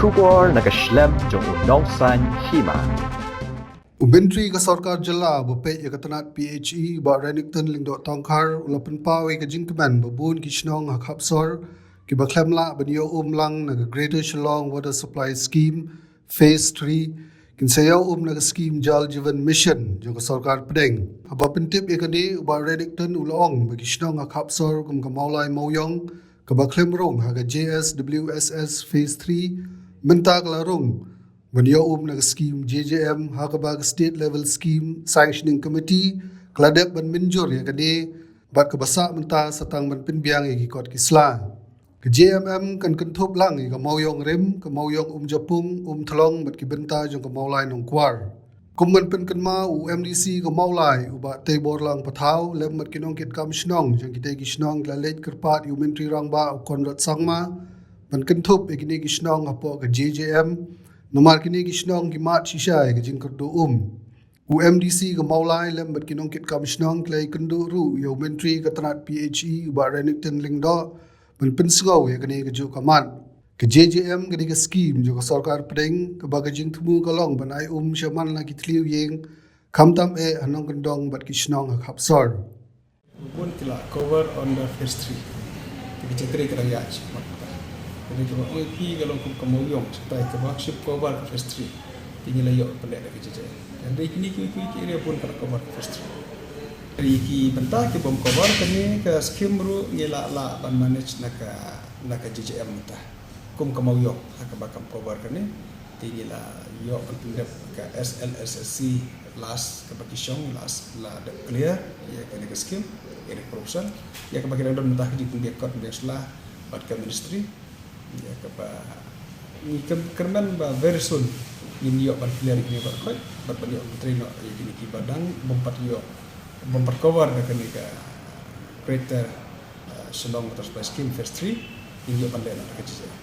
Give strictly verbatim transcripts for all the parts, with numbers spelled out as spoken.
Khubor na ka shlem jong u nongsan hima. U Myntri ka Sorkar Jylla ba peit ïa ka tnat P H E, Bah Renikton Lyngdoh Tongkhar, u la pynpaw ïa ka jingkmen ba bun ki shnong ha khap sor kiba khlem lah ban ïoh um lang na ka Greater Shillong Water Supply Scheme Phase three kin sa ïoh um na ka skim Jal Jeevan Mission jong ka Sorkar Pdeng. Haba pyntip ïa kane, u Bah Renikton u la ong ba ki shnong ha khap sor kum ka Mawlai Mawiong kaba khlem rung ha ka J S W S S Phase three mynta ka la rung ban ïoh um na ka skim J J M, ha kaba ka State Level Scheme Sanctioning Committee ka la dep ban mynjur ïa kane, bad kaba sah mynta sa tang ban pynbiang ïa ki kot ki sla. Ka J M M kan kynthup lang ïa ka Mawiong Rim, ka Mawiong Umjapung, Umthlong bad ki bynta jong ka Mawlai Nongkwar. Kum ban pynkynmaw, u M D C ka Mawlai, u Bah Teiborlang Pathaw, lem bad ki nongkitkam shnong jong kitei ki shnong ki la leit kyrpad ïa u Myntri Rangbah, u Conrad Sangma, ban kynthup ïa kine ki shnong hapoh ka J J M, namar kine ki shnong ki mad shisha ïa ka jingkyrduh um. U M D C ka Mawlai lem bad ki nongkitkam shnong ki la ïakynduh ruh ïa u Myntri ka tnat P H E, u Bah Renikton Lyngdoh, ban pynsngew ïa kane kajuh ka mat. Ka J J M ka dei ka skim jong ka Sorkar Pdeng kaba ka jingthmu ka long ban ai um sha man la ki thliew ïing, khamtam eh ha nongkyndong bad ki shnong ha khap sor. Bun ki la cover under phase three. Te ki jingtrei ka dang ïaid shakhmat mynta. Te kaba ong ïa phi ka long kum ka Mawiong, shatai kaba shym cover ka phase three. Te ngi la ïoh pynleh da ka J J M. Hynrei kine kiwei kiwei ki area bun ka la cover ka phase three. Hynrei ki bynta ki bym cover, kane ka skim ruh ngi la lah ban manage na ka, na ka J J M mynta. Kum ka Mawiong, ha kaba kam cover kane, te ngi la ïoh ban pyndep ka S L S S C last, kaba ki shong last la dep clear ïa kane ka skim, area corruption, ïa kaba ki dang don mynta ka jingpynbiang kot pynbiang sla bad ka ministry, ïa kaba ngi kyrmen ba very soon ngin ïoh ban clear ïa kine baroh khoit, bad ban ïoh ban trei noh ïa kine kiba dang bym pat ïoh, bym pat cover da kane ka Greater, uh, Shillong Water Supply Scheme Phase three, ngin ïoh ban leh noh da ka J J M.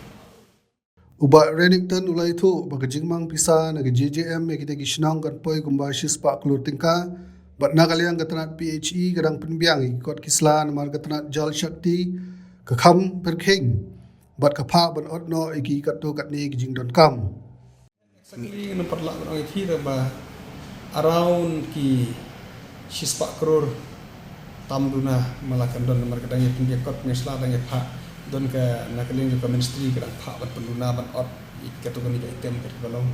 U Bah Renikton u la ïathuh ba ka jingmang pisa na ka J J M ïa kita ki shnong kan poi kumba shispah klur tyngka, bad na ka liang ka tnat P H E ka dang pynbiang ïa ki kot ki sla namar ka tnat Jal Shakti ka kham pyrkhing bad ka phah ban ot noh ïa ki katto katne ki jingdonkam. Exactly, ngan pat lah ban ong ïa phi ba around ki shispah klur tam duna ma la kan don namar ka dang ïa pynbiang kot pynbiang sla dang ïa phah, don ka na ka liang jong ka ministry ka dang phah ban pynduna ban ot ïa katto katne ka item katba long.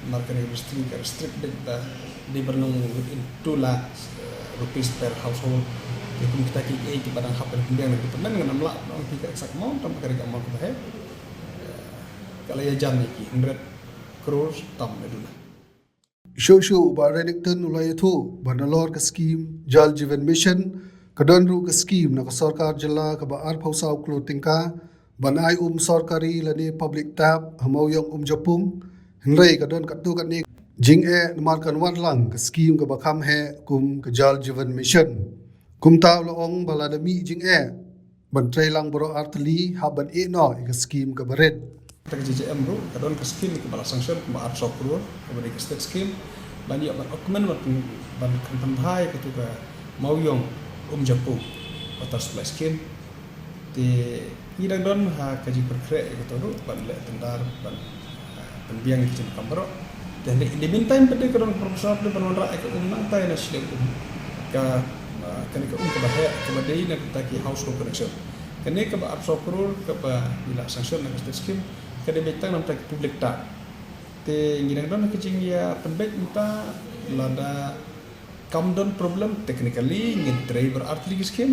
Namar ka ministry ka restrict beit ba dei ban long within two lakhs, eh, rupees per household. Te kum kita kiei kiba dang hap ban pynbiang na ka department, ngam lah ban ong ïa phi ka exact amount, tang ba ka dei ka amount kaba heh. Eh, ka la ïajan ïa ki hundred crores tam na duna. Shuh shuh u Bah Renikton u la ïathuh ba nalor ka skim Jal Jeevan Mission, ka don ruh ka skim na ka sorkar jylla kaba arphew saw klur tyngka ban ai um sorkari lane public tap ha Mawiong Umjapung. Hynrei ka don katto katne jingeh namar kan wan lang ka skim kaba kham heh kum ka Jal Jeevan Mission. Kumta u la ong ba lada mih jingeh, ban trei lang baroh artylli hap ban ïeh noh ïa ka skim kaba rit. Ka J J M ruh ka don ka skim kaba la sanction kaba arphew saw klur, kaba dei ka state scheme, ban ïoh ban augment, ban, ban kynpynbha ïa katu ka Mawiong Umjapung Water Supply Scheme. Te ngi dang don ha ka jingpynkhreh ïa katu ruh ban leh tender ban pynbiang ïa ki jingdonkam baroh. Te in the meantime pat ka don ka proposal ban wanrah ïa ka um nangta na shlem um. Ka, ah, kane ka um kaba heh kaba dei na ka bynta ki household connection. Kane kaba arphew saw klur kaba ngi la sanction na ka state scheme ka dei beit tang na ka bynta ki public tap. Te ngi dang don ha ka jingïapynbeit mynta, lada kam don problem technically ngin trei baroh artylli ki skim.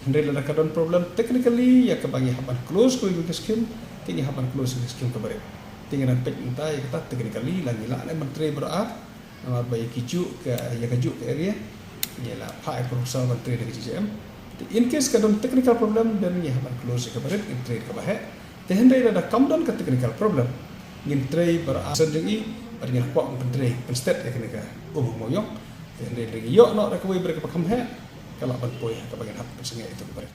Hynrei lada ka don problem technically ïa kaba ngi hap ban close kawei ka skim, te ngi hap ban close ïa ka skim kaba rit. Te ngi dang peit mynta ïa kata technically la ngi lah ne ban trei baroh ar. Namar ba ïa kajuh ka, ïa kajuh ka area ngi la phah ïa ka rukhsah ban trei da ka J J M. Te in case ka don technical problem, then ngi hap ban close ïa kaba rit, ngin trei da kaba heh. Te hynrei lada kam don ka technical problem, ngin trei baroh ar. Sa jong i, bad ngin kwah ban pyntrei pynstet ïa kane ka um ha Mawiong. Te hynrei lada ngi ïoh noh da kawei barit kaba kham heh, ka lah ban poi ha kaba ngin hap pynsangeh ïa katu ka barit.